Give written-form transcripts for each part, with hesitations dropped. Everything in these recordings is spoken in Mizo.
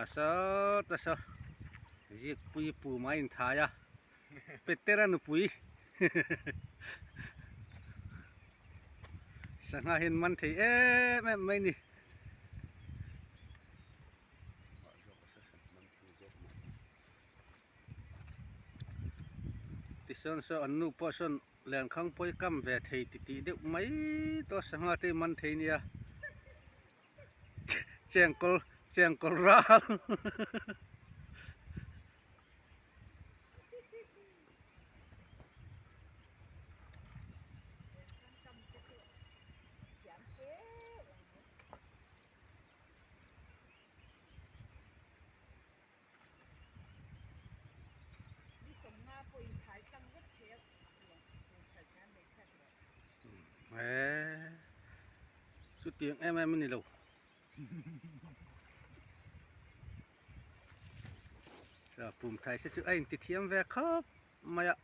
Sawt a saw Zikpuii pum a inthai a, Petera nupui sangha hian man thei em em mai a ni. Tichuan saw an nu pawh sawn lenkhang pawi kam ve thei titih deuh mai tawh sangha te man thei nia chengkawl chengkawl ral Eee chutiang em em a ni lo pum thai se chu a inti thiam ve khawp mai a.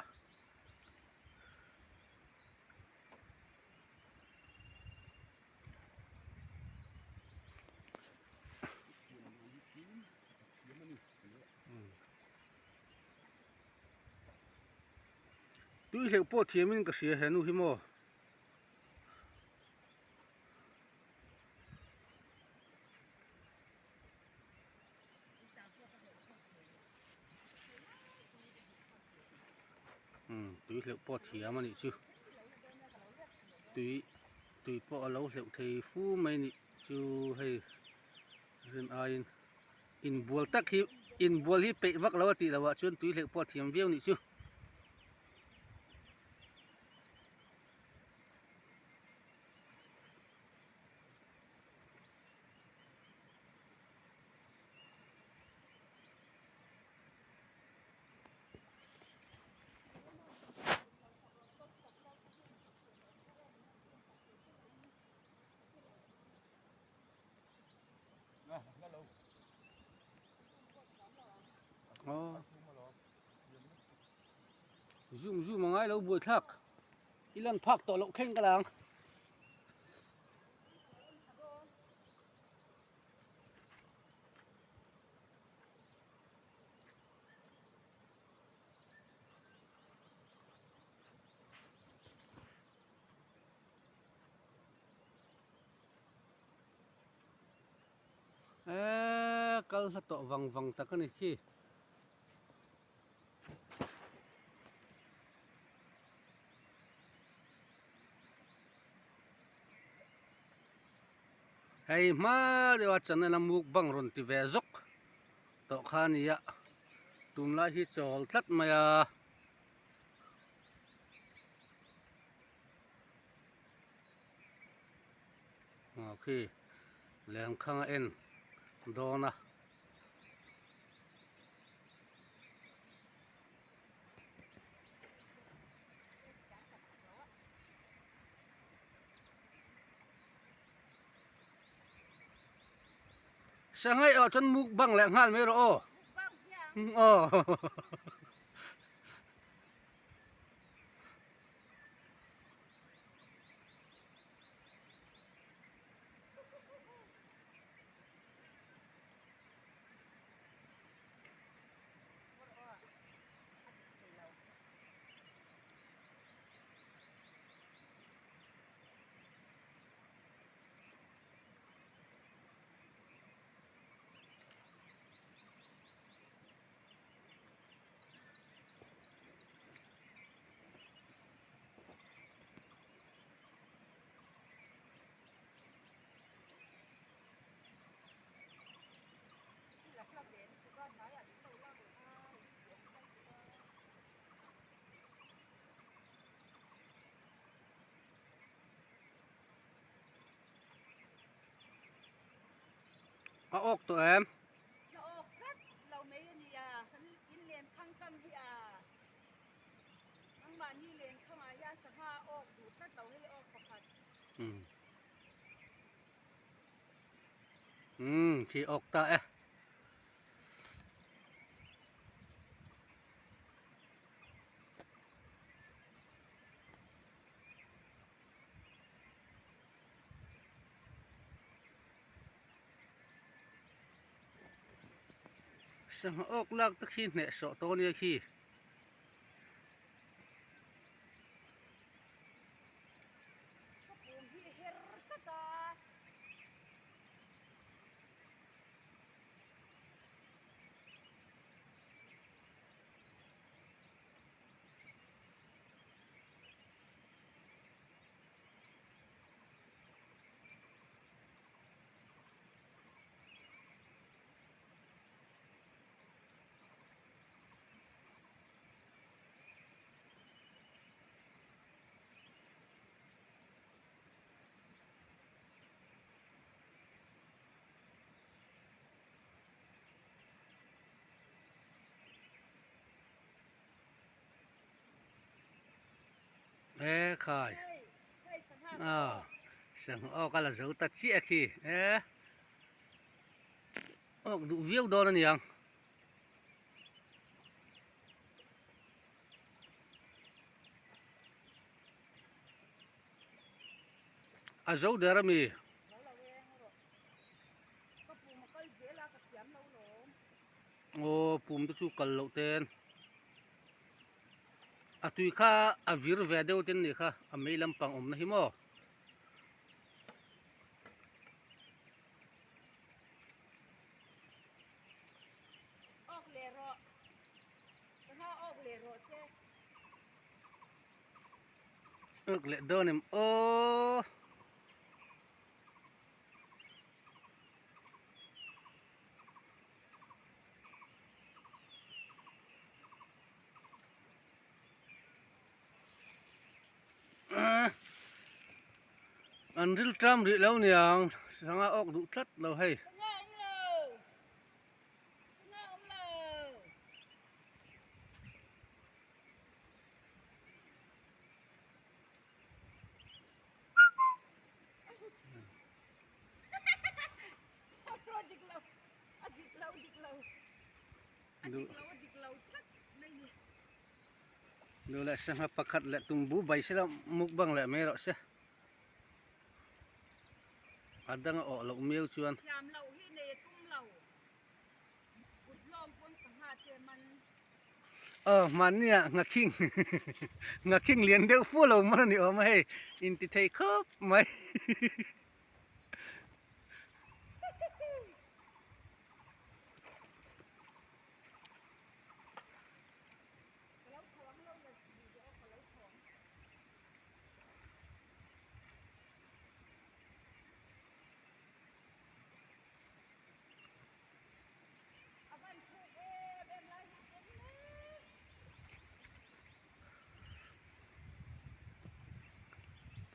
Tui hleuh pawh thiamin ka hria he nu hi maw. Tui hleuh pawh thiam a nih chu tui tui pawh a lo hleuh thei fu mai a nih chu hei rin aiin inbual tak hi inbual hi peih vak lo a tih loh ah chuan tui hleuh pawh a thiam viau a nih chu. Zoom zoom a ngai lo buai thlak i lan phak tawh loh thleng ka lang. Eee kal hla tawh vang vang tak a ni khi. Hei hma deuha channel a mukbang rawn ti ve zawk tawh kha a ni a tunlai hi chawl tlat mai a. Aw khi lenkhang a en dawn a. Sangai ah chuan mukbang leh nghal mai rawh aw. Aw. A awk tawh em? A awk tlat lo mai a nia, kan in len thang tam hi a. Nangmahni len thangah hian sangha a awk duh tlat lo hei awk pakhat. Umm. Umm khi awk ta e. Sangha awk lak te khi hneh sawh tawh ania khi. Ka pum hi her tlat a. E khai a sangha awk a la zo ta chiah khi e awk duh viau dawn a niang. A zo der a mi. Aw pum te chu kal loh ten a tui kha a vir ve deuh ten nih kha a mei lampang awmna hi maw. Awk leh rawh sangha awk leh rawh che. Awk leh dawn em aw. An ril ṭam rih lo niang sangha awk duh tlat lo hei. Duh leh sangha pakhat leh tumbu bai sela mukbang leh mai rawh se. A dang a awh loh miau chuan. Thiam loh hi nei a tum lo. Kut lawm pawn sangha che man. Aw hmannia nghakhing nghakhing lian deuh fu lo man a ni awm a hei inti thei khawp mai.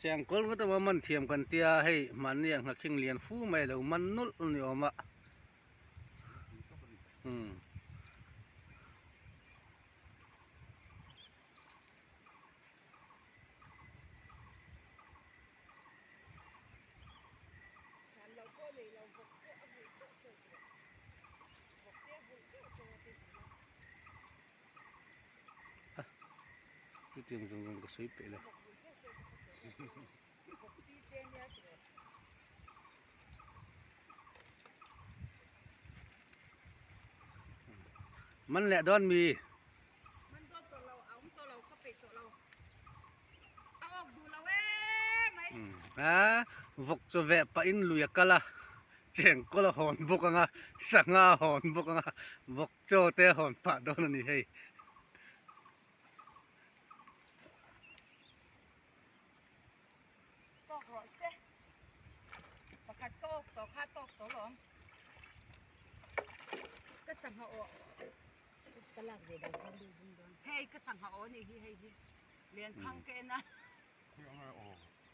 Chengkawl ngawt emaw man thiam kan tia hei mahni ah nghakhing lian fu mai lo man nawlh ni awm a umm. Chutiang zawng zawng ka sawi peih lo. Man leh dawn mi. Man dawn tawh lo, a awm tawh lo, ka peih tawh lo. A awk duh lo e mai. A vawk chaw veh pahin lui a kal a, chengkawl a hawn bawk ang a, sangha a hawn bawk ang a, vawk chaw te a hawn pah dawn a ni hei. Tawk rawh se. Pakhat ka awk tawh kha tawk tawh lawm. Ka sangha awh. Ka lak ve dan khan deuh bung dawn. Hei ka sangha aw ni hi hei hi. Lian thang ka en a.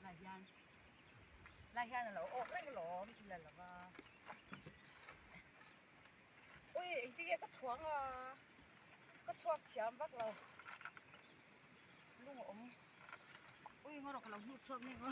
Lai hian. Lai hian a lo awk reng alawm i la lova. Ui engtin nge ka chhuang a. Ka chhuak thiam vak lo. Lung a awm. Ui ngaw rawh ka lo hnuk chhuak mek aw.